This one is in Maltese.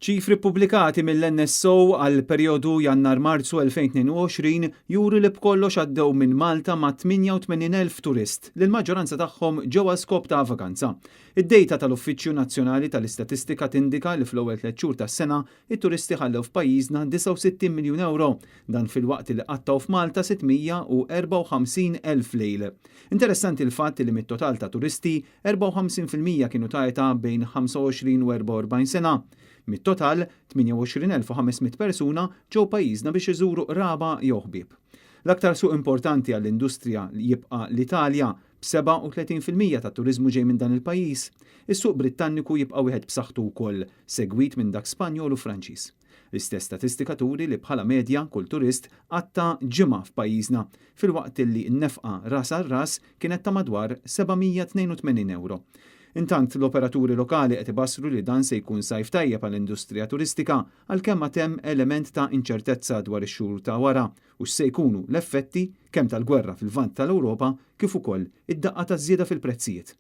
Ċifri ppubblikati mill-NSO għall-perjodu Jannar-Marzu 2022 juru li b'kollox għaddew minn Malta ma' 88,000 turist li l-maġġoranza tagħhom ġew għal skop ta' vaganza. Id-dejta tal-Uffiċċju Nazzjonali tal-Istatistika tindika li fl-ewwel tliet xhur tas-sena it-turisti ħallew f'pajjiżna 69 miljun ewro, dan filwaqt li qattgħu f'Malta 654,000 lejl. Interessanti l-fatt li mit-total ta' turisti, 54% kienu ta' età bejn 25 u 44 sena. Mit-total, 28,500 persuna ġew pajjiżna biex iżuru qraba jew ħbieb. L-aktar suq importanti għall-industrija jibqa' l-Italja, b'37% tat-turiżmu ġej minn dan il-pajjiż. Is-suq Brittanniku jibqa' wieħed b'saħħtu wkoll, segwit minn dak Spanjol u Franċiż. L-istess statistika turi li bħala medja kull turist qatta' ġimgħa f'pajjiżna, filwaqt li n-nefqa ras għal ras kienet ta' madwar 782 ewro. Intant, l-operaturi lokali qed ibassru li dan se jkun sajf tajjeb għall-industrija turistika għalkemm għad hemm element ta' inċertezza dwar ix-xhur ta' wara u x'se jkunu l-effetti kemm tal-gwerra fil-Lvant tal-Ewropa kif ukoll id-daqqa taż-żieda fil-prezzijiet.